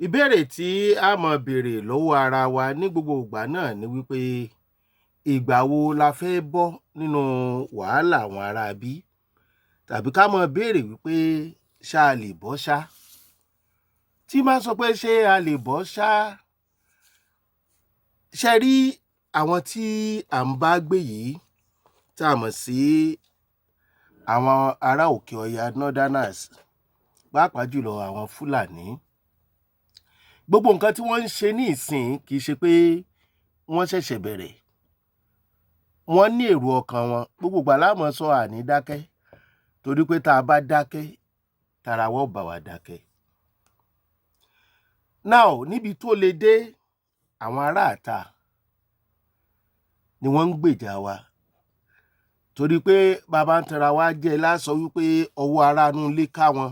Ìbéèrè tí a máa béèrè lọ́wọ́ ara wa ní gbogbo ìgbà náà ni wípé ìgbà wo la fẹ́ bọ́ nínú wàhálà àwọn ará bí, tàbí ká máa béèrè wípé ṣá a lè bọ́ ṣá. Tí máa sọ pé ṣé a lè bọ́ ṣá, ṣe rí àwọn tí à ń bá gbé yìí tá a mọ̀ sí àwọn ará òkè ọya, northerners, pàápàá jùlọ àwọn Fúlàní. Gbogbo nǹkan tí wọ́n ń ṣe ní ìsìn kì í ṣe pé wọ́n ṣẹ̀ṣẹ̀ bẹ̀rẹ̀. Wọ́n ní èrò ọkàn wọn. Gbogbo ìgbà la máa sọ, àní dákẹ́, torí pé tá a bá dákẹ́, tara wa ó bá wa dákẹ́. Now, níbi tó le dé, àwọn aráàta ni wọ́n ń gbèjà wa, torí pé bàbá ń tanra wa jẹ́ lásọ wípé ọwọ́ ará inú ilé ká wọn.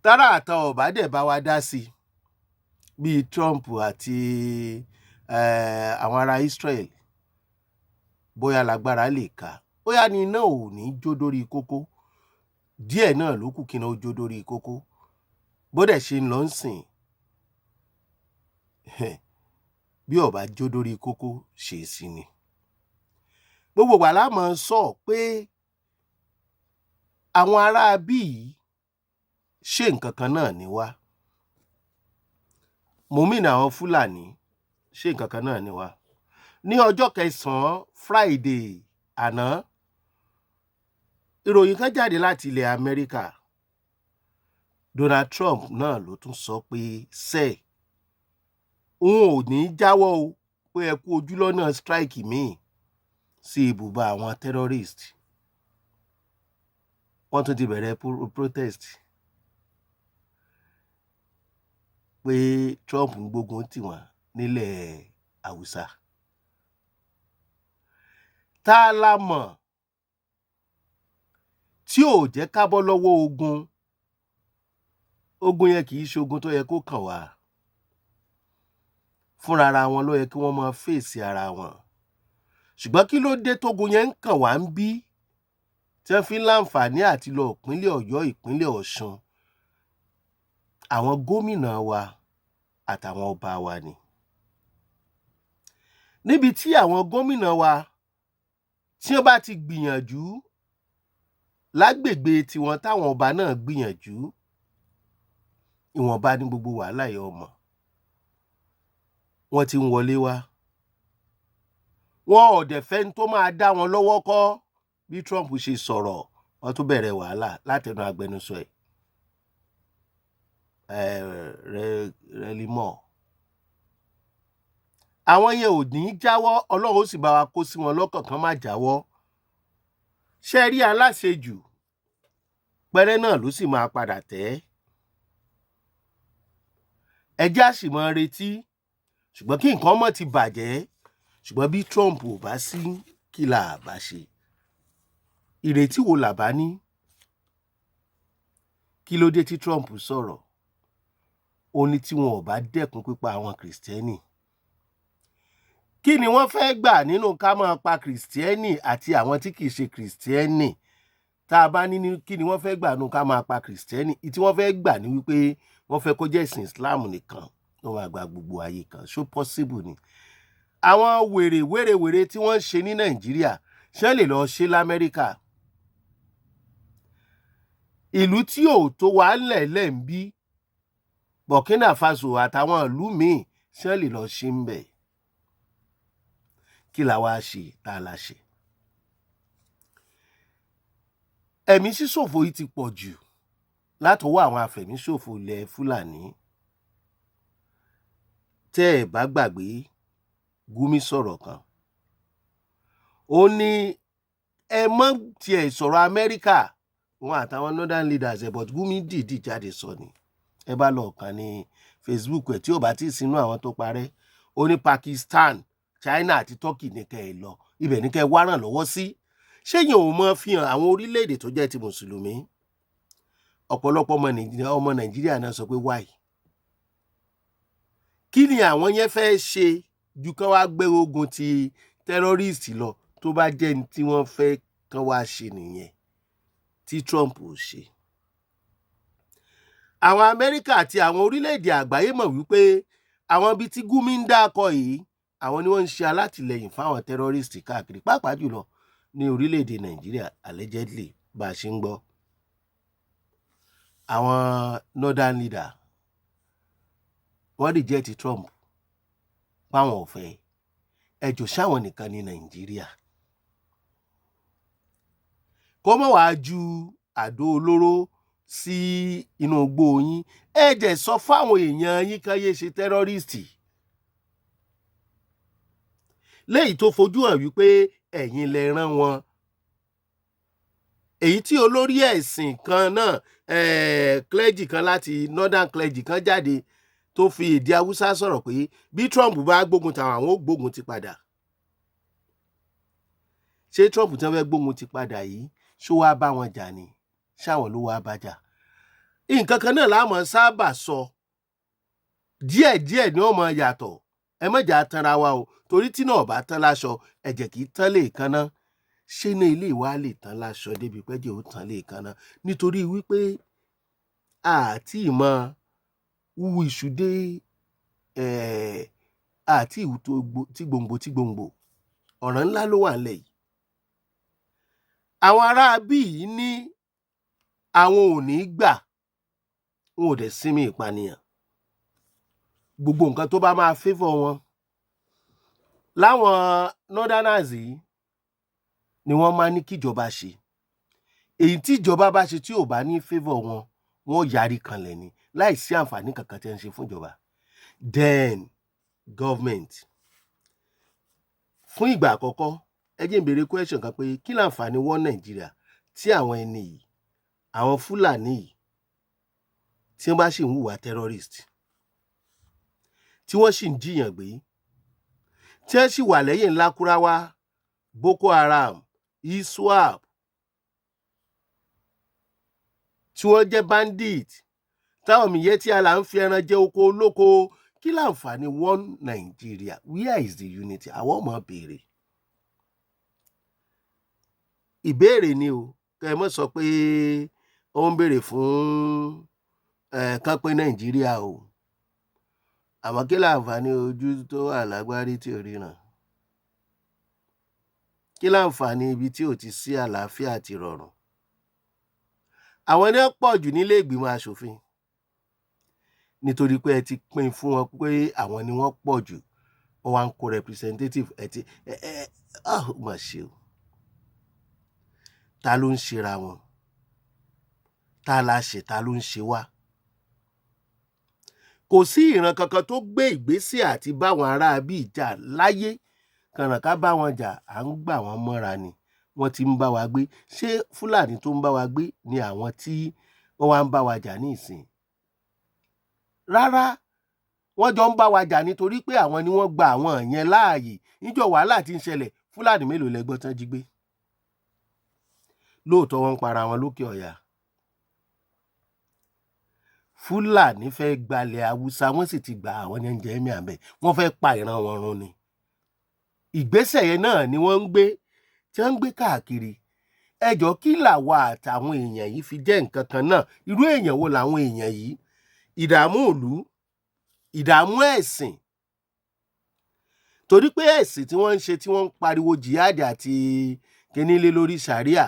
Táráàta ò bá dẹ̀ bá wa dá sí i, bíi Trump àti àwọn ará Israel, bóyá lágbára lè ká, bóyá ni iná ò ní jó dórí kókó. Díẹ̀ náà ló kù kí iná ó jó dórí kókó. Bó dẹ̀ ṣe ń lọ ń sìn, bí ó bá jó dórí kókó, ṣe é sí ni. Gbogbo ìgbà la máa sọ pé àwọn ará bí yìí, ṣé nǹkan kan náà ni wá? Mo mean àwọn Fúlàní, ṣé nǹkan kan náà ni wá? Ní ọjọ́ kẹsàn-án, Friday àná, ìròyìn kan jáde láti ilẹ̀ Amẹ́ríkà. Donald Trump náà ló tún sọ pé sẹ́ẹ̀ òun ò ní í jáwọ́ o, pé ẹ kú ojúlọ́nà strike míì sí ibùba àwọn terrorist. Wọ́n tún ti bẹ̀rẹ̀ protest pé Trump ń gbógun tì wọ́n nílẹ̀ Haúsá. Tá a la mọ̀ tí ò jẹ́ ká bọ́ lọ́wọ́ ogun? Ogun yẹn kì í ṣe ogun tó yẹ kó kàn wá. Fúnra ara wọn ló yẹ kí wọ́n máa fèsì ara wọn. Ṣùgbọ́n kí ló dé tógun yẹn ń kàn wá ń bí, tí wọ́n fi ń láǹfààní àti lọ ìpínlẹ̀ Ọ̀yọ́, ìpínlẹ̀ Ọ̀ṣun? Àwọn gómìnà wa àtàwọn ọba wa ni. Níbi tí àwọn gómìnà wa tí wọ́n bá ti gbìyànjú lágbègbè tiwọn, táwọn ọba náà gbìyànjú ìwọ̀nba ní gbogbo wàhálà yìí ọmọ wọ́n ti ń wọlé wá. Wọn ò dẹ̀ fẹ́ ní tó máa dá wọn lọ́wọ́ kọ́. Bí Trump ṣe sọ̀rọ̀, wọ́n tún bẹ̀rẹ̀ wàhálà látẹnu agbẹnusọ ẹ̀, Rẹ́límọ̀. Àwọn yẹn ò ní í jáwọ́. Ọlọ́run ó sì bá wa kó sí wọn lọ́kàn kan má jáwọ́. Ṣé rí aláṣejù pẹ́rẹ́ náà ló sì máa padà tẹ́. Ẹjẹ́ á sì máa retí, ṣùgbọ́n kí nǹkan mọ̀ ti bàjẹ́. Ṣùgbọ́n bí Trump ò bá sí, kí là bá ṣe? Ìrètí wo là bá ní? Kí ló dé tí Trump sọ̀rọ̀? Ó ní tí wọn ò bá dẹ́kun pípa àwọn Kìrìsìtẹ́nì, kí ni wọ́n fẹ́ gbà nínú ká máa pa Kìrìsìtẹ́nì àti àwọn tí kìí ṣe Kìrìsìtẹ́nì? Tá a bá ní kí ni wọ́n fẹ́ gbà nínú ká máa pa Kìrìsìtẹ́nì, tí wọ́n fẹ́ gbà ní wípé wọ́n fẹ́ kó jẹ́ ìsìn Islam nìkan ló máa gba gbogbo ayé kan. Ṣó possible ni? Àwọn wèrè wèrè wèrè tí wọ́n ń ṣe ní Nàìjíríà, ṣé lè lọ ṣe l'Amẹ́ríkà, ìlú tí ò tó wà lẹ̀lẹ̀ ń bí Burkina Faso àtàwọn ìlú míì, ṣé lè lọ ṣe ń bẹ̀? Kí la wá ṣe tá a la ṣe? Ẹ̀mí ṣíṣòfò yìí ti pọ̀ jù látọwọ́ àwọn afẹ̀míṣòfò ilẹ̀ Fúlàní. Tẹ́ ẹ̀ bá gbàgbé, Gumi sọ̀rọ̀ kan, ó ní ẹ mọ́ tiẹ̀ sọ̀rọ̀ Amẹ́ríkà, wọn àtàwọn northern leaders ẹ̀, but Gumi dìídì jáde sọ ni. Ẹ bá lọ kàn ní Facebook ẹ̀ tí ò bá tí ì sínú àwọn tó parẹ́. Ó ní Pakistan, China àti Turkey ní kẹ́ ẹ lọ, ibẹ̀ ní kẹ́ ẹ wá ràn lọ́wọ́ sí. Ṣé yẹn ò mọ fi hàn àwọn orílẹ̀-èdè tó jẹ́ ti mùsùlùmí? Ọ̀pọ̀lọpọ̀ ọmọ Nàìjíríà náà sọ pé why? Kí ni àwọn yẹn fẹ́ ṣe ju kán wá gbé ogun ti terrorist lọ? Tó bá jẹ́ ní tí wọ́n fẹ́ kán wá ṣe nìyẹn tí Trump ò ṣe. Àwọn Amẹ́ríkà àti àwọn orílẹ̀-èdè àgbáyé mọ̀ wípé àwọn ibi tí Gumi ń dákọ yìí, àwọn ni wọ́n ń ṣe alátìlẹyìn fáwọn terrorist káàkiri, pàápàá jùlọ ní orílẹ̀-èdè Nàìjíríà, allegedly, bá a ṣe ń gbọ́. Àwọn northern leader, wọ́n reject Trump páwọn ò fẹ́ ẹjọ́. Sáwọn nìkan ní Nàìjíríà kó mọ̀ wá ju àdó olóró sí inú igbó yín. Ẹ dẹ̀ sọ fáwọn èèyàn yín kán yé ṣe terrorist, léyìí tó fojú hàn wípé ẹ̀yin lẹ rán wọn. Èyí tí olórí ẹ̀sìn kan náà, clergy kan láti northern, clergy kan jáde tó fi èdè Haúsá sọ̀rọ̀ pé bí Trump bá gbógun tàwọn, àwọn ó gbógun ti padà. Ṣé Trump tí wọ́n fẹ́ gbógun ti padà yìí, ṣó wáá bá wọn jà ni? Ṣáwọn ló wáá bá jà? Nǹkan kan náà láàmú sábà sọ, díẹ̀díẹ̀ ni ó mọ yàtọ̀. Ẹ má jà tanra wa o, torí tí náà bá tán láṣọ, ẹ̀jẹ̀ kì í tán lè kanná. Ṣé ní ilé wa lè tán láṣọ débi pẹ́jẹ́ ó tán lè kanná? Nítorí wípé àti ìmọ̀ wúwo iṣu dé àti ìwú tí gbòǹgbò tí gbòǹgbò. Ọ̀ràn ńlá ló wà ńlẹ̀ yìí. Àwọn ará bí yìí ní àwọn ò ní gbà, wọn ò dẹ̀ sinmi ìpànìyàn. Gbogbo nǹkan tó bá máa favour wọn láwọn northerners yìí ni wọ́n máa ní kíjọba ṣe. Èyí tí ìjọba bá ṣe tí ò bá ní favour wọn, wọn ò yarí kanlẹ̀ ni, láì sí àǹfààní kankan tí wọ́n ń ṣe fún ìjọba. Then government, fún ìgbà àkọ́kọ́, ẹ jẹ́ n béèrè question kan pé kí láǹfààní wọ́n Nàìjíríà tí àwọn ẹni yìí, àwọn Fúlàní yìí, tí wọ́n bá sì ń hùwà terrorist, tí wọ́n sì ń jiyàn gbé, tí wọ́n sì wà lẹ́yìn Lakurawa, Boko Haram, ISWAP, tí wọ́n jẹ́ bandit, táwọn Miyetti Allah ń fi ẹran jẹ oko olóko? Kí láǹfààní one Nigeria? Where is the unity? Àwọn ọmọ béèrè ìbéèrè ni o. Kẹ́ ẹ mọ̀ sọ pé ó ń béèrè fún ẹ̀ kán pé Nàìjíríà o. Àmọ́ kí láǹfààní ojú tó wà lágbárí tí ò ríran? Kí láǹfààní ibi tí ò ti sí àlàáfíà àti ìrọ̀rùn? Àwọn ní wọ́n pọ̀ jù nílé ìgbìmọ̀ asòfin, nítorí pé ẹ ti pín fún wọn pé àwọn ni wọ́n pọ̀ jù. Wọ́n wá ń kó representative ẹ ti ẹ ẹ ah, ó mà ṣe o. Ta ló ń ṣera wọn? Ta la ṣe? Ta ló ń ṣe wá? Kò sí ìran kankan tó gbé ìgbésẹ̀ àti báwọn ará bí ìjà láyé kànràn ká bá wọn jà. À ń gbà wọ́n mọ́ra ni, wọ́n ti ń bá wa gbé. Ṣé Fúlàní tó ń bá wa gbé ni àwọn tí wọ́n wá ń bá wa jà ní ìsìn? Rárá, wọ́n jọ ń bá wa jà nítorí pé àwọn ni wọ́n gba àwọn yẹn láàyè. Níjọ́ wàhálà tí ń ṣẹlẹ̀, Fúlàní mélòó lẹ gbọ́ tán jí gbé? Lóòótọ́, wọ́n ń para wọn lókè ọ̀yà. Fúlàní fẹ́ gbalẹ̀ Haúsá, wọ́n sì ti gba àwọn yẹn ń jẹ́ ẹ̀mí àbẹ̀. Wọ́n fẹ́ pa ìran wọn run ni. Ìgbésẹ̀ yẹn náà ni wọ́n ń gbé, tí wọ́n ń gbé káàkiri. Ẹjọ́, kí làwa àtàwọn èèyàn yìí fi jẹ́ nǹkan kan náà? Irú èèyàn wo làwọn èèyàn yìí? Ìdààmú ìlú, ìdààmú ẹ̀sìn, torí pé ẹ̀sìn tí wọ́n ń ṣe, tí wọ́n ń pariwo jihad àti kíní lé lórí sharia,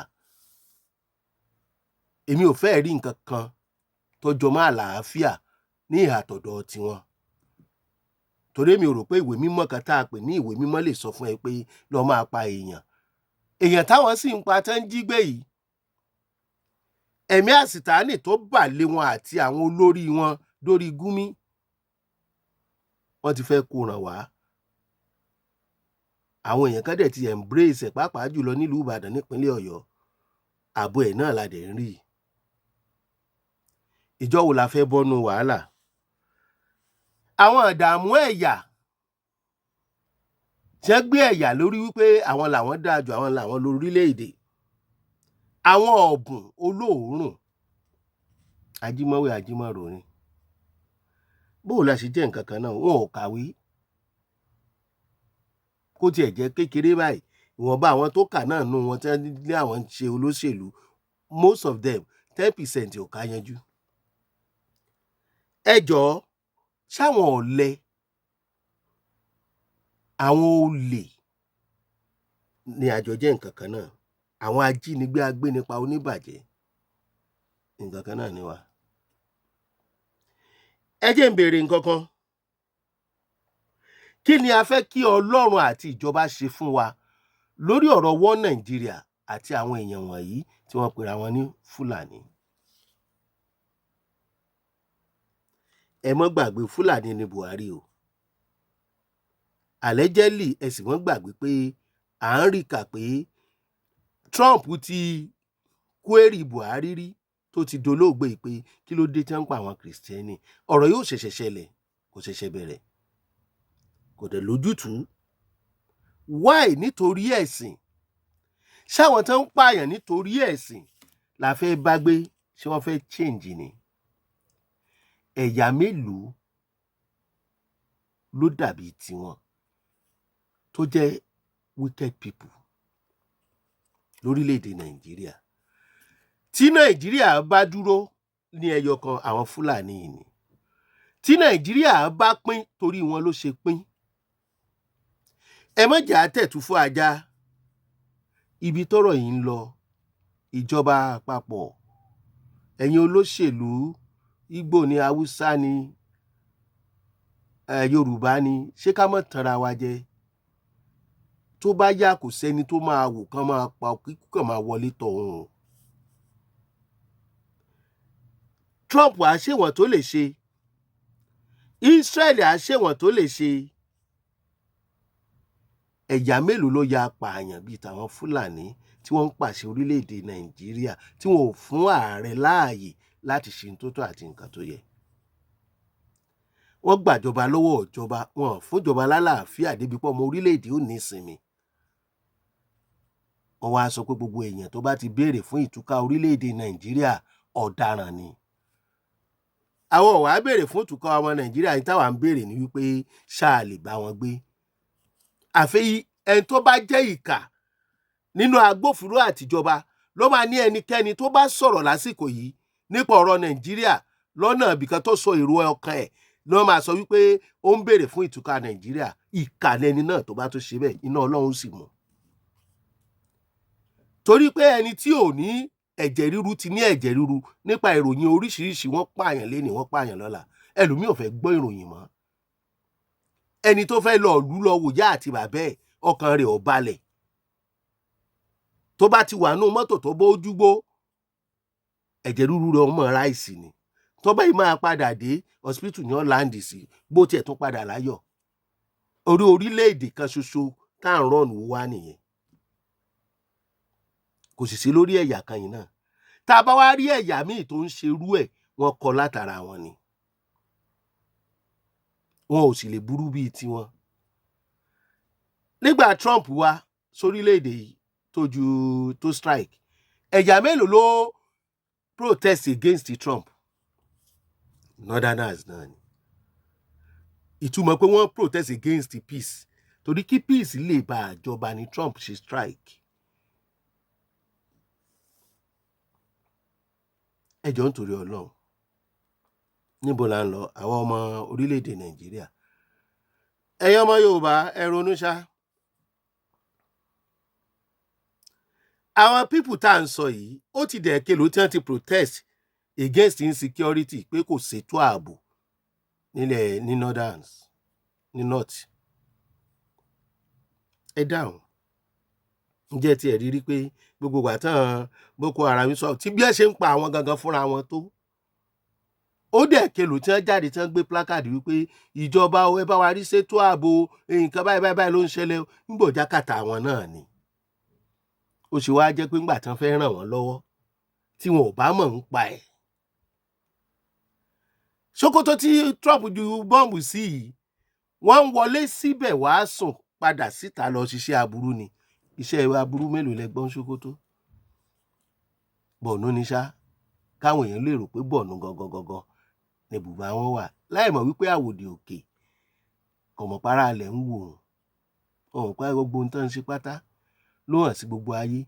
èmi ò fẹ́ rí nǹkan kan tó jọ mọ́ àlàáfíà ní ìhà tọ̀dọ̀ tiwọn, torí èmi ò rò pé ìwé mímọ́ kan tá a pè ní ìwé mímọ́ lè sọ fún ẹ pé lọ́ọ́ máa pa èèyàn. Èèyàn táwọn sì ń pa, tán jí gbé yìí, ẹ̀mí àsìtáàní tó bà lé wọn àti àwọn olórí wọn dórí Gúmi, wọ́n ti fẹ́ kó ràn wá. Àwọn èèyàn kan dẹ̀ ti embrace ẹ̀, pàápàá jùlọ nílùú Ìbàdàn, nípínlẹ̀ Ọ̀yọ́. Ààbò ẹ̀ náà la dẹ̀ ń rí. Ìjọ wo la fẹ́ bọ́nú wàhálà? Àwọn ìdààmú ẹ̀yà tí wọ́n gbé ẹ̀yà lórí wípé àwọn làwọn dáa jù, àwọn làwọn lórílẹ̀‐èdè, àwọn ọ̀bùn olóòórùn ajímọ̀wé ajímọ̀ròrin, bó o la ṣe jẹ́ nǹkan kan náà? Wọn ò kàwé, kó tiẹ̀ jẹ́ kékeré báyìí. Ìwọ̀nba àwọn tó kà náà nù wọn tí wọ́n ní àwọn ń ṣe olóṣèlú, most of them, 10% ò ká yanjú. Ẹ jọ̀ọ́, ṣáwọn ọ̀lẹ, àwọn olè ní àjọ jẹ́ nǹkan kan náà, àwọn ajínigbé, agbénipa, oníbàjẹ́, nǹkan kan náà ni wá? Ẹ jẹ́ n béèrè nǹkan kan. Kí ni a fẹ́ kí Ọlọ́run àti ìjọba ṣe fún wa lórí ọ̀rọ̀ wọ́n Nàìjíríà àti àwọn èèyàn wọ̀nyí tí wọ́n pera wọn ní Fúlàní? Ẹ mọ́ gbàgbé, Fúlàní ni Buhari o. Allegedly, ẹ sì mọ́ gbàgbé pé à ń rí kà pé Trump ti query Buhari rí tó ti dolóògbé pé kí ló dé tí wọ́n ń pa àwọn Kìrìsìtẹ́nì. Ọ̀rọ̀ yóò ṣẹ̀ṣẹ̀ ṣẹlẹ̀, kò ṣẹ̀ṣẹ̀ bẹ̀rẹ̀, kò dẹ̀ lójútùú. Why? Nítorí ẹ̀sìn? Ṣáwọn tó ń pààyàn nítorí ẹ̀sìn la fẹ́ bá gbé? Ṣé wọ́n fẹ́ change ni? Ẹ̀yà mélòó ló dàbí tiwọn tó jẹ́ wicked people lórílẹ̀‐èdè Nàìjíríà? Tí Nàìjíríà bá dúró ní ẹyọ kan, àwọn Fúlàní yìí ni. Tí Nàìjíríà bá pín, torí wọn ló ṣe pín. Ẹ má jà á tẹ̀tú fún ajá. Ibi tọ́rọ̀ yìí ń lọ, ìjọba àpapọ̀, ẹ̀yin olóṣèlú, Ìgbò ní, Haúsá ní, Yorùbá ní, ṣé ká má tanra wa jẹ? Tó bá yá, kò sẹ́ni tó máa wò kán máa pa kíkú kàn máa wọlé tọ̀ òun o. Trump á ṣèwọ̀n tó lè ṣe, Israel á ṣèwọ̀n tó lè ṣe. Ẹ̀yà mélòó ló ya apààyàn bíi tàwọn Fúlàní tí wọ́n ń pàṣẹ orílẹ̀-èdè Nàìjíríà, tí wọn ò fún ààrẹ láàyè láti ṣe tó tọ́ àti nǹkan tó yẹ? Wọ́n gbàjọba lọ́wọ́ ìjọba, wọn ò fúnjọba lálàáfíà débi pé ọmọ orílẹ̀-èdè ò ní ìsinmi. Wọ́n wá sọ pé gbogbo èèyàn tó bá ti béèrè fún ìtúká orílẹ̀-èdè Nàìjíríà, ọ̀daràn ni. Àwọn ò wá béèrè fún ìtúká ọmọ Nàìjíríà. Ní táwa ń béèrè ní wípé ṣáà lè bá wọn gbé, àfi ẹni tó bá jẹ́ ìkà nínú agbófinró àtijọba ló máa ní ẹnikẹ́ni tó bá sọ̀rọ̀ lásìkò yìí nípa ọ̀rọ̀ Nàìjíríà lọ́nà ibìkan, tó sọ èrò ọkàn ẹ̀, ló máa sọ wípé ó ń béèrè fún ìtúká Nàìjíríà. Ìkà lẹni náà tó bá tó ṣe bẹ́ẹ̀, iná Ọlọ́run sì mú. Torí pé ẹni tí ò ní ẹ̀jẹ̀ ríru ti ní ẹ̀jẹ̀ ríru nípa ìròyìn oríṣiríṣi, wọ́n pààyàn lénìí, wọ́n pààyàn lọ́la, ẹlòmíì ò fẹ́ gbọ́ ìròyìn mọ́. Ẹni tó fẹ́ lọ ìlú lọ wòyá àti bàbá ẹ̀, ọkàn rẹ̀ ò balẹ̀. Tó bá ti wà nínú mọ́tò tó bó ojúgbó, ẹ̀jẹ̀ ríru rẹ̀ ọmọ ráìsì ni. Tó bá yìí máa padà dé hospital ní ó land sí, bó tiẹ̀ tún padà láyọ̀. Orí orílẹ̀-èdè kan ṣoṣo tá à ń rọ̀nù wá nìyẹn, kò sì sí lórí ẹ̀yà kan yìí náà. Tá a bá wá rí ẹ̀yà míì tó ń ṣerú ẹ̀, wọ́n kọ́ látara wọn ni, wọn ò sì lè burú bíi tiwọn. Nígbà Trump wá sórílẹ̀-èdè yìí tó ju tó strike, ẹ̀yà mélòó ló protest against Trump? Northerners náà ni. Ìtumọ̀ pé wọ́n protest against the peace, torí kí peace lè bá àjọba ni Trump ṣe strike. Ẹ jọ̀ọ́, nítorí Ọlọ́run, níbo là ń lọ, àwọn ọmọ orílẹ̀-èdè Nàìjíríà? Ẹ̀yin ọmọ Yorùbá, ẹ ronú ṣá. Àwọn people tá à ń sọ yìí, ó ti dẹ̀ kelòó tí wọ́n ti protest against insecurity, pé kò ṣètò ààbò nílẹ̀ ní northerns, ní north? Ẹ dáhùn. Ǹjẹ́ tí ẹ rí rí pé gbogbo ìgbà tán Boko Haram sọ tí bí ẹ ṣe ń pa àwọn gangan fúnra wọn tó, ó dẹ̀ kelòó tí wọ́n jáde, tí wọ́n gbé placard wípé ìjọba o, ẹ bá wa rí ṣètò ààbò, nǹkan báyìí báyìí báyìí ló ń ṣẹlẹ̀? Ńgbò jákàtà àwọn náà ni. Ó ṣe wá jẹ́ pé ńgbà tí wọ́n fẹ́ ràn wọ́n lọ́wọ́, tí wọn ò bá mọ̀ ń pa ẹ̀? Sókótó tí Trump ju bọ́ǹbù sí yìí, wọ́n ń wọlé síbẹ̀ wá sùn, padà síta lọ ṣiṣẹ́ aburú ni. Iṣẹ́ aburú mélòó lẹ gbọ́n Sókótó? Bọ̀nú ni ṣá, káwọn èèyàn lè rò pé Bọ̀nú gangan gangan ni bùbá wọn wà, láì mọ̀ wípé àwòdì òkè kọ̀mọ̀pára alẹ̀ ń wò ó. Wọn ò pa gbogbo ohun tó ń ṣe pátá ló hàn sí gbogbo ayé,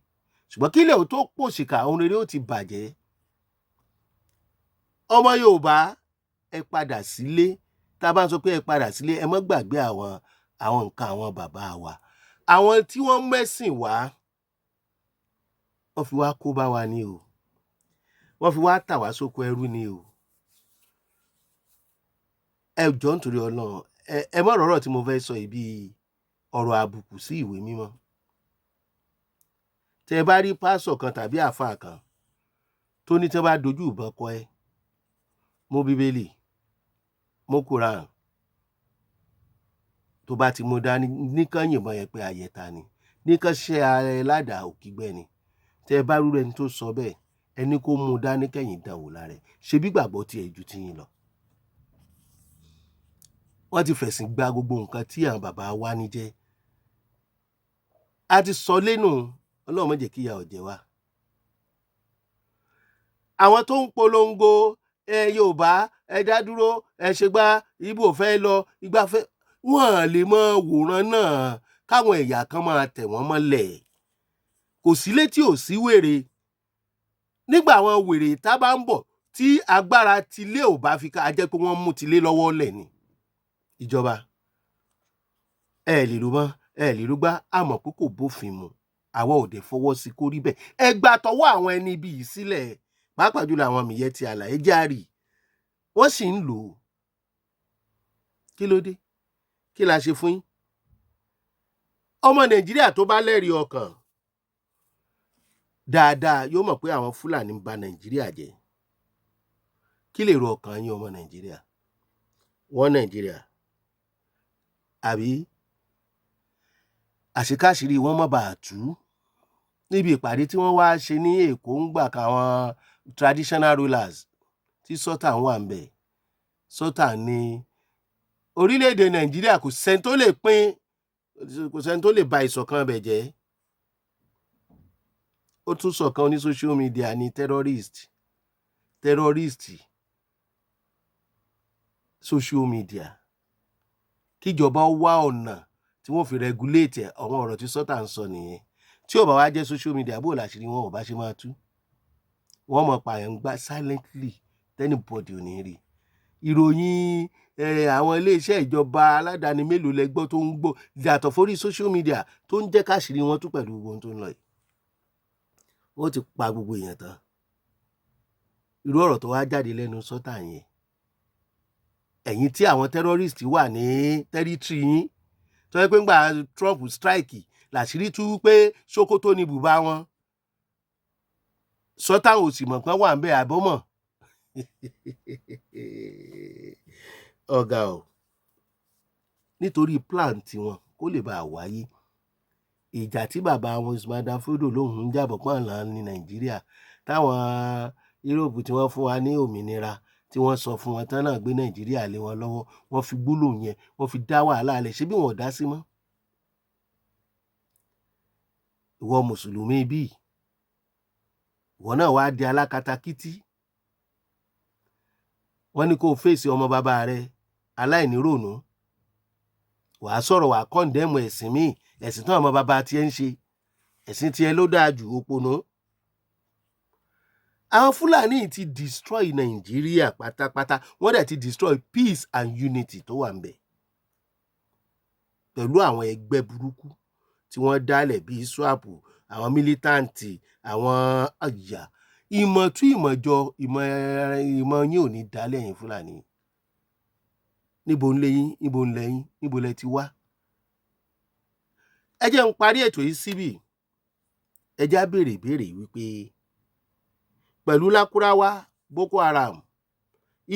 ṣùgbọ́n kílẹ̀ ò tó pòṣìkà, ohun rere ó ti bàjẹ́. Ọmọ Yorùbá. Ẹ padà sílé. Tá a bá ń sọ pé ẹ padà sílé, ẹ má gbàgbé àwọn nǹkan àwọn bàbá wa, àwọn tí wọ́n mẹ́sìn wá. Wọ́n fi wá kó bá wa ní o, wọ́n fi wá tà wá sóko ẹrú ni o. Ẹ jọ̀ọ́, nítorí Ọlọ́run, ẹ má rọ̀rọ̀ tí mo fẹ́ sọ yìí bíi ọ̀rọ̀ àbùkù sí ìwé mímọ́. Tẹ ẹ bá rí pásọ̀ kan tàbí àáfàá kan tó ní tí wọ́n bá dojú ìbọn kọ ẹ, mú Bíbélì, mú Quran, tó bá ti mú dání, nìkan yìnbọn yẹn pé ayẹta ni, nìkan ṣe ara ẹ ládàá òkígbẹ́ ni. Tẹ ẹ bá rú ẹni tó sọ bẹ́ẹ̀, ẹni kó mú un dání kẹ́yìn dán wò lára ẹ̀. Ṣebí gbàgbọ́ tiẹ̀ ju tiyín lọ. Wọ́n ti fẹ̀sìn gba gbogbo nǹkan tí àwọn bàbá wa ní jẹ́. A ti sọ lẹ́nu. Ọlọ́run má jẹ́ kí ìyà ó jẹ wá. Àwọn tó ń polongo ẹ Yorùbá, ẹ dá dúró, ẹ ṣe gbá, Ìgbò fẹ́ lọ, ìgbà fẹ́, wọ́n lè mọ wòran náà káwọn ẹ̀yà kan máa tẹ̀ wọ́n mọ́lẹ̀. Kò sí létí ò sí wèrè. Nígbà àwọn wèrè tá bá ń bọ̀, tí agbára tilé ò bá fi ká, a jẹ́ pé wọ́n mú tilé lọ́wọ́ lẹ̀ ni. Ìjọba ẹ lè ló mọ́, ẹ lè ló gbá, àmọ́ pé kò bófin mu. Àwa ò dẹ̀ fọwọ́ sí kó rí bẹ́ẹ̀. Ẹ gba tọwọ́ àwọn ẹni ibi yìí sílẹ̀, pàápàá jùlọ àwọn Miyetti Allah. Ẹ jáàrì, wọ́n sì ń lò ó. Kí ló dé? Kí la ṣe fún yín? Ọmọ Nàìjíríà tó bá lẹ́rìí ọkàn dáadáa yóò mọ̀ pé àwọn Fúlàní ń ba Nàìjíríà jẹ́. Kí lè ro ọkàn yín, ọmọ Nàìjíríà? Wọ́n Nàìjíríà àbí àṣekáṣírí wọn má bàa tú níbi ìpàdé tí wọ́n wá ṣe ní Èkó ń gbà káwọn traditional rulers tí Sultan wà ń bẹ̀. Sultan ní orílẹ̀-èdè Nàìjíríà kò sẹ́ni tó lè pín, kò sẹ́ni tó lè ba ìṣọ̀kan bẹ̀ jẹ́. Ó tún sọ̀kan ní social media ní terrorist, terrorist social media. Kíjọba wá ọ̀nà tí wọ́n fi regulate ẹ̀. Àwọn ọ̀rọ̀ tí Sultan ń sọ nìyẹn. Tí ò bá wá jẹ́ social media, bó làṣírí wọn ò bá ṣe máa tú? Wọ́n mọ̀ pààyàn gbá silently, anybody ò ní rí ìròyìn. Àwọn iléeṣẹ́ ìjọba aládàáni mélòó lẹ gbọ́ tó ń gbọ́ yàtọ̀ fórí social media tó ń jẹ́ káṣírí wọn tú pẹ̀lú gbogbo ohun tó ń lọ yìí? Wọ́n ti pa gbogbo èèyàn tán. Irú ọ̀rọ̀ tó wá jáde lẹ́nu Sultan yẹn, ẹ̀yin tí àwọn terrorist wà ní territory yín, tó yẹ pé ńgbà Trump strike làṣírí tú pé Sokoto ni bùbá wọn, Sultan ò sì mọ̀ pé wà ń bẹ̀ àbọ̀mọ̀. Ọ̀gá o, nítorí plan tiwọn kó lè bá a wáyé, ìjà tí bàbá wọn Usman Dan Fodio lòun ń jàbọ̀ pọ́n là ní Nàìjíríà, táwọn Europe tí wọ́n fún wa ní òmìnira, tí wọ́n sọ fún wọn tán náà gbé Nàìjíríà lé wọn lọ́wọ́, wọ́n fi gbólóhùn yẹn, wọ́n fi dá wàhálà lẹ̀. Ṣé bí wọn ò dá sí mọ́? Ìwọ mùsùlùmí bíi ìwọ náà wàá di alákatakítí. Wọ́n ní kó o fèsì ọmọ bàbá rẹ aláìníròònú, wàá sọ̀rọ̀, wàá condemn ẹ̀sìn míì, ẹ̀sìn tí àwọn bàbá tiẹ̀ ń ṣe, ẹ̀sìn tiẹ̀ ló dáa jù. Òpònú. Àwọn Fúlàní ti destroy Nàìjíríà pátápátá. Wọ́n dẹ̀ ti destroy peace and unity tó wà ń bẹ̀ pẹ̀lú àwọn ẹgbẹ́ burúkú tí wọ́n dálẹ̀ bíi ISWAP, àwọn militant, àwọn àyà ìmọ̀ tú ìmọ̀ jọ ìmọ̀. Ìmọ̀ yín ò ní dálẹ̀ yín Fúlàní. Níbo ń lé yín? Níbo ń lẹ́yìn? Níbo lẹ ti wá? Ẹ jẹ́ ń parí ètò yìí síbì. Ẹ já béèrè ìbéèrè wípé pẹ̀lú Lákúráwá, Boko Haram,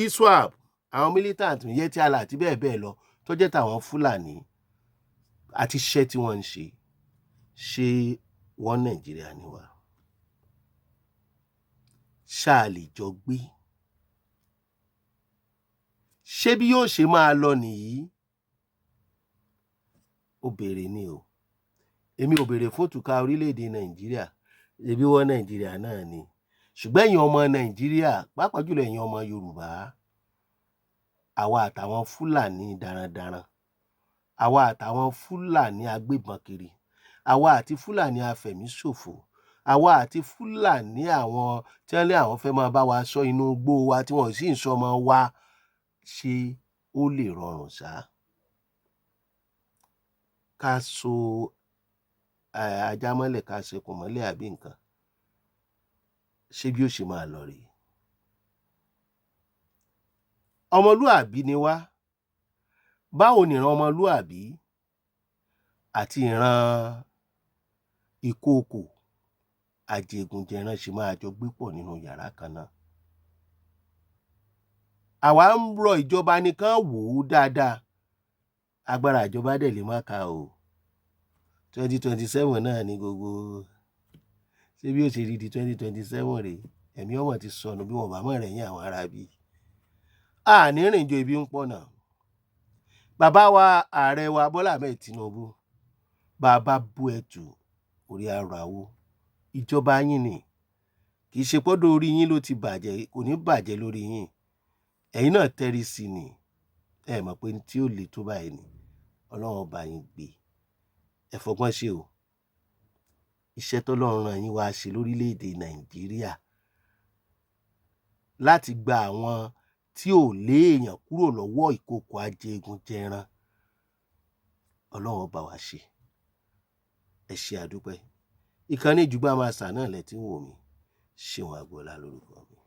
ISWAP, àwọn militant, Miyetti Allah àti bẹ́ẹ̀ bẹ́ẹ̀ lọ tó jẹ́ tàwọn Fúlàní àti iṣẹ́ tí wọ́n ń ṣe, ṣé wọ́n Nàìjíríà ni wá? Ṣáà lè jọ gbé? Ṣé bí yóò ṣe máa lọ nìyí? Ó béèrè ni o. Èmi ò béèrè fún ìtúká orílẹ̀-èdè Nàìjíríà. Ẹbí wọ́n Nàìjíríà náà ni. Ṣùgbọ́n ẹ̀yin ọmọ Nàìjíríà, pàápàá jùlọ ẹ̀yin ọmọ Yorùbá, àwa àtàwọn Fúlàní darandaran, àwa àtàwọn Fúlàní agbébọn kiri, àwa àti Fúlàní afẹ̀míṣòfò, àwa àti Fúlàní àwọn tí wọ́n lé àwọn fẹ́ máa bá wa ṣọ́ inú igbó wa tí wọ́n sì ń sọmọ wa. Ṣé ó lè rọrùn ṣá ká so ajá mọ́lẹ̀, ká sekùn mọ́lẹ̀ àbí nǹkan? Ṣé bí ó ṣe máa lọ rèé? Ọmọlúàbí ni wá. Báwo nìran ọmọlúàbí àti ìran ìkookò ajégunjẹran ṣe máa jọ gbé pọ̀ nínú yàrá kan náà? Àwa ń rọ ìjọba nìkan, wò ó dáadáa. Agbára ìjọba dẹ̀ lè má ka o. 2027 náà ni gbogbo. Ṣé bí ó ṣe rí di 2027 rèé? Ẹ̀mí ọmọ ti sọnù bí wọn bá mọ̀ rẹ̀yìn àwọn ará bí. Àní rìnjò ibi ń pọ̀ náà. Bàbá wa, ààrẹ wa Bọ́lá Ahmed Tinubu, bàbá bú ẹ̀tù orí arọ àwo. Ìjọba yín ni, kì í ṣe pọ́dọ̀ orí yín ló ti bàjẹ́, kò ní bàjẹ́ lórí yín. Ẹ̀yin náà tẹ́rí sí ni. Ẹ mọ̀ pé tí ó le tó báyìí ni. Ọlọ́run ọba yín gbé. Ẹ fọgbọ́n ṣe o. Iṣẹ́ tọ́lọ́run rán yín wá ṣe lórílẹ̀‐èdè Nàìjíríà láti gba àwọn tí ò léèyàn kúrò lọ́wọ́ ìkookò ajégunjẹran, Ọlọ́run ọba wa ṣe. Ẹ ṣe, àdúpẹ́. Ìkànnì Jùgbà Master náà lẹ ti ń wò mí. Ṣéun Agboola lórúkọ mi.